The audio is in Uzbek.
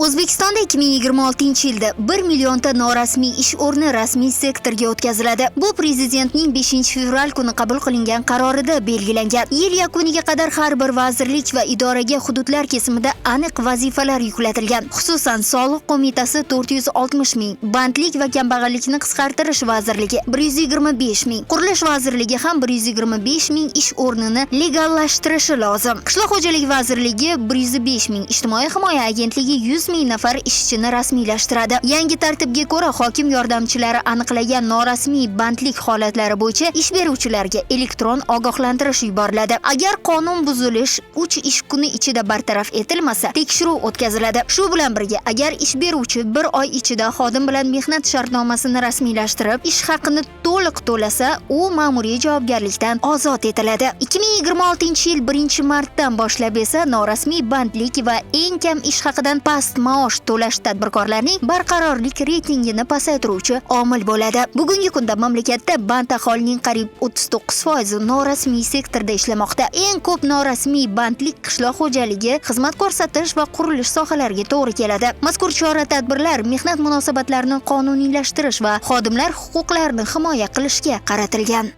O'zbekistonda 2026-yilda 1 millionta norasmiy ish o'rni rasmiy sektorga o'tkaziladi. Bu Prezidentning 5-fevral kuni qabul qilingan qarorida belgilangan. Yil yakuniga qadar har bir vazirlik va idoraga hududlar kesimida aniq vazifalar yuklatilgan. Xususan, Soliq qo'mitasi 460 ming, Bandlik va kambag'allikni qisqartirish vazirligi 125 ming, Qurilish vazirligi ham 125 ming ish o'rnini legallashtirishi lozim. Qishloq xo'jaligi vazirligi 105 ming, Ijtimoiy himoya agentligi 100 ming nafar ishchini rasmiylashtiradi. Yangi tartibga ko'ra, hokim yordamchilari aniqlagan norasmiy bandlik holatlari bo'yicha ish beruvchilarga elektron ogohlantirish yuboriladi. Agar qonun buzilish 3 ish kuni ichida bartaraf etilmasa, tekshiruv o'tkaziladi. Shu bilan birga, agar ish beruvchi bir oy ichida xodim bilan mehnat shartnomasini rasmiylashtirib, ish haqini to'liq to'lasa, u ma'muriy javobgarlikdan ozod etiladi. 2026-yil 1-martdan boshlab esa norasmiy bandlik va eng kam ish haqidan past maosh to'lash tadbirkorlarning barqarorlik reytingini pasaytiruvchi omil bo'ladi. Bugungi kunda mamlakatda band aholining qariyb 39% norasmiy sektorda ishlamoqda. Eng ko'p norasmiy bandlik qishloq xo'jaligi, xizmat ko'rsatish va qurilish sohalariga to'g'ri keladi. Mazkur chora-tadbirlar mehnat munosabatlarini qonuniylashtirish va xodimlar huquqlarini himoya qilishga qaratilgan.